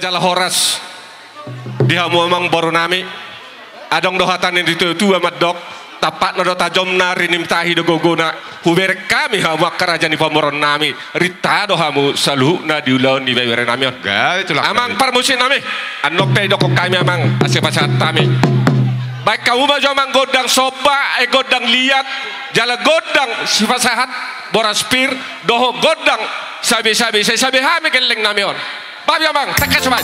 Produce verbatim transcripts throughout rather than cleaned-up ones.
Jala horas di hamu amang boru nami. Adong do hata ni natua-tua mandok, tampakna do tajomna, rinimtahi do gogona. Hubereng hami hamu angka raja ni pamoruon nami, rinta do hamu saluhutna di ulaon ni ibebere nami on. Amang parmusik nami, annon pe didokkon hami amang, asa pasahat hami. Baen hamu ma jo amang gondang somba, eh, gondang liat, jala gondang sipasahat boras pir, dohot gondang sabe-sabe, sai sabe hami gelleng nami on. Babi amang, tangkas baen.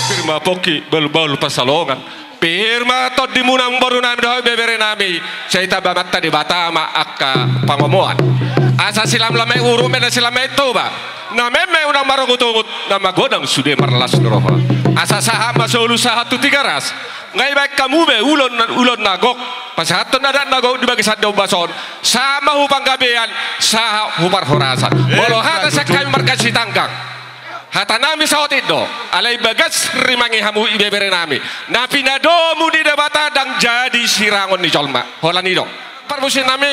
Pir ma pongki bahulbahul pansalongan. Pir ma tondimuna boru nami dohot ibebere nami. Sai tamba ma Amanta Debata ma angka pangomoan. Asa silamlama i uruk ma na silamlama i Toba. Na memeng unang marongotongot, na magodang sude marlas ni roha. Asa sahat ma solu sahat tu Tigaras. Nga ibaen hamu be ulaon, ulaon na gok. Pasahathon adat na gok di bagasan ombas on. Sahat ma hu panggabean, sahat hu parhorasan. Molo hata sian hami marga Sitanggang, hatanami saotik do, alai bagas rimangi hamu ibeberenami. Na pinadomu ni Debata ndang jadi sirangon ni jolma. Holan i do. Parmusiknami,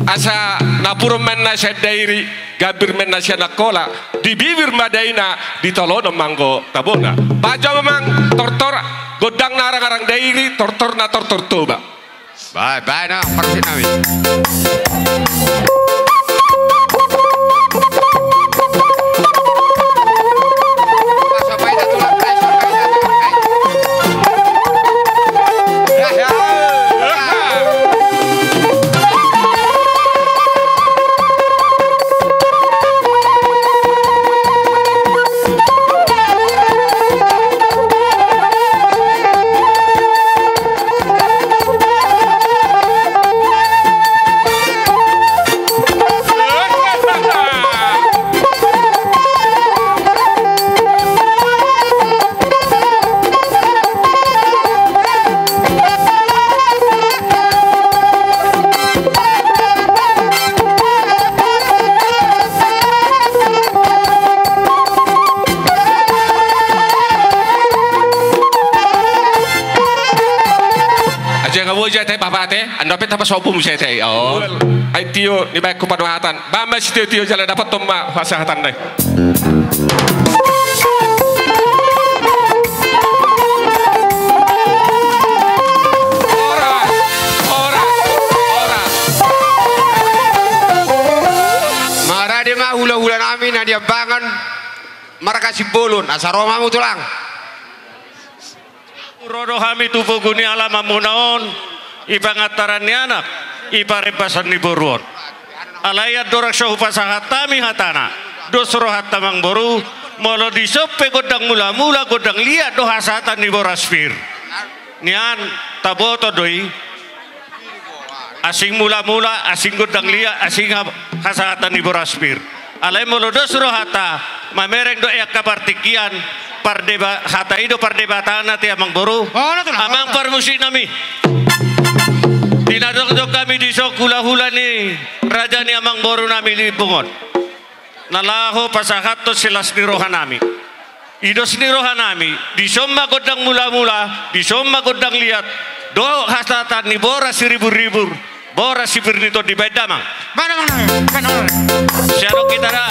asa napuran ma na sian Dairi, gambir ma na sian Angkola, di bibir ma daina, di tolonan ma anggo tabona. Baen jo amang tortor, gondang na arangarang Dairi, tortor na tortor Toba. Baen, baen, ah, parmusiknami. Aja nga boi jatei bapak te, ando pe tapa sobu mu jatei. Oh. Ai tio ni baik ku panuhatan. Bamba si tio tio jala dapat tomma pasahatanna i. Horas, horas, horas. Marade ma hulahulanami na niambangan marga Simbolon, asa ro ma hamu tulang. Ro do hami tu pogu ni alamanmuna on, i pangantaran ni anak, i parembasan ni boru on. Alai andorang so hupasahat hami hatana, dos rohanta amangboru, molo dison pe gondang mulamula, gondang liat do hasahatan ni boras pir. Nian, taboto do i. Asing mulamula, asing gondang liat, asing ha-, hasahatan ni boras pir. Alai molo dos rohanta, mamereng do i angka partingkian, pardeba-, hata i do pardebatana te amangboru. Oh, na tulang. Amang parmusiknami. Di na jongjong hami dison hulahula ni raja ni amangborunami Limbong on. Na laho pasahathon silas ni rohanami. I dos ni rohanami, dison ma gondang mulamula, dison ma gondang liat, dohot hasahatan ni boras siriburribur, boras sipir ni tondi, baen damang. Mana, mana, mana? Sian on hita da.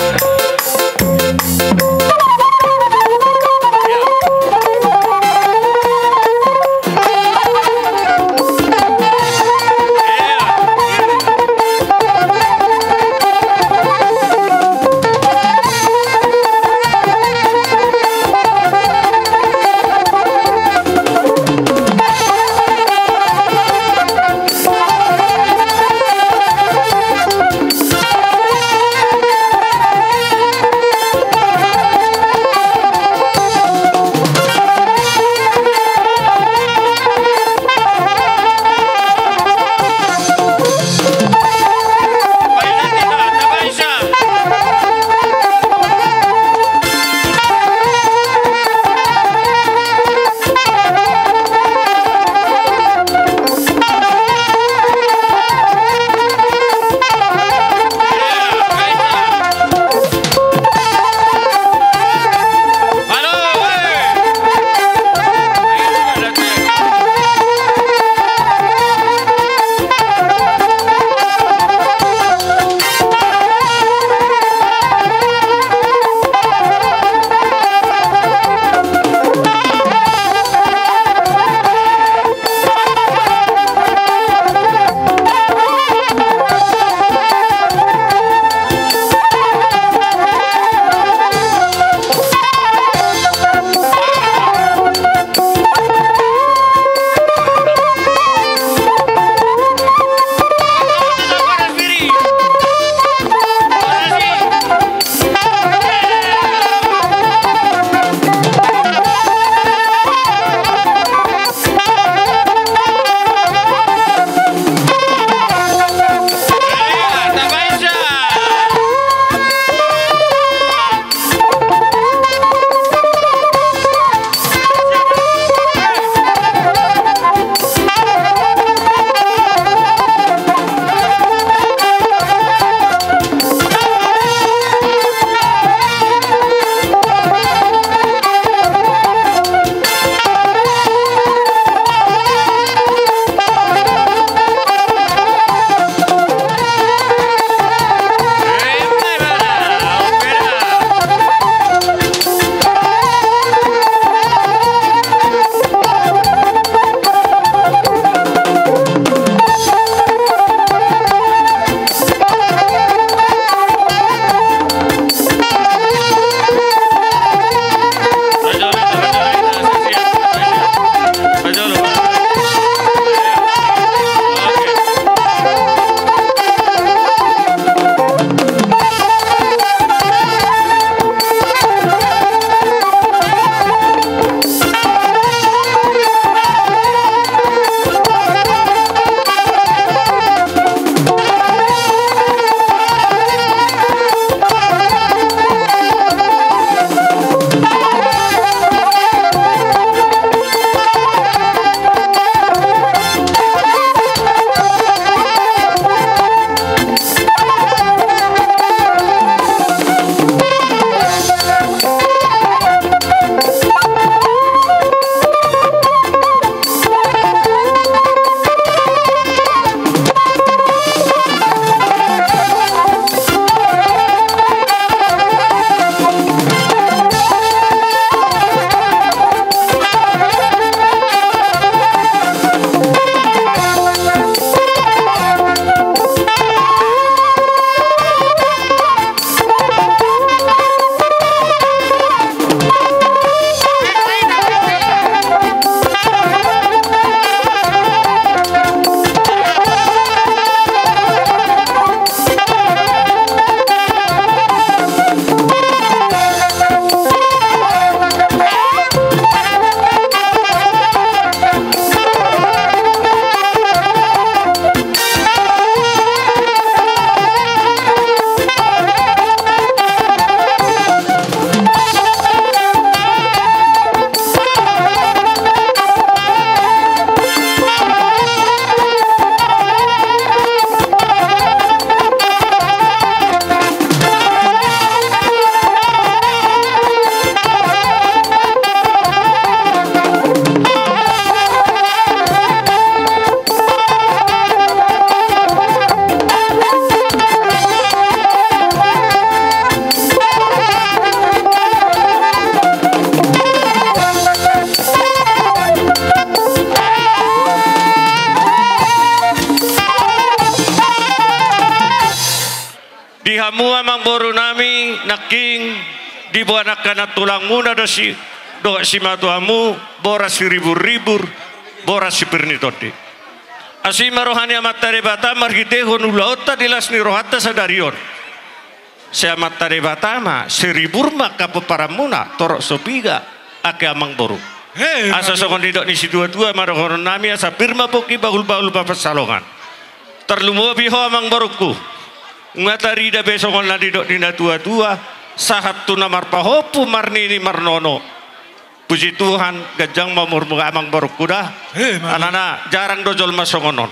Hamu amangboru nami, nangkin diboan angka nantulangmuna do si, dohot simatuamu, boras siribur-ribur, boras sipir ni tondi. Asi ma roha ni Amanta Debata marhitehon ulaonta di las ni rohanta sadari on. Sai Amanta Debata ma, siribur ma angka pomparanmuna, torop so piga angka amangboru. He, asa songon nidok ni situatua ma dohonon nami, asa pir ma pongki, bahulbahul ma pansalongan. Tarlumobi ho amangborungku, nunga tarida be songon na nidok ni natuatua, sahat tu na marpahompu marnini marnono. Puji Tuhan, ganjang ma umurmu amangborungku da. He, ma. Alana jarang do jolma songon on.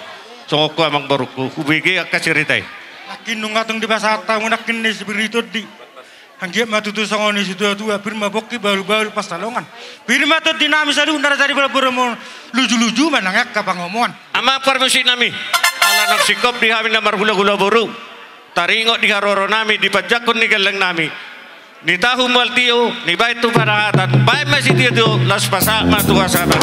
Songon ho amangborungku, hubege angka carita i. Nangkin nunga tung dipasahat hamu nangkin ni sipir ni tondi. Anggiat ma tutu songon ni situatua, pir ma pongki, bahulbahul pansalongan. Pir ma tondi nami saluhutna, raja ni parboruon, lujuluju ma nang angka pangomoan. Amang parmusik nami, ala naung singkop di hami na marhulahula boru, taringot di haroro nami, di panjangkon ni gelleng nami, nitahu mual tio, nibaen tu panangatan, baen ma sitio-tio, laos pasahat ma tu hasahatan.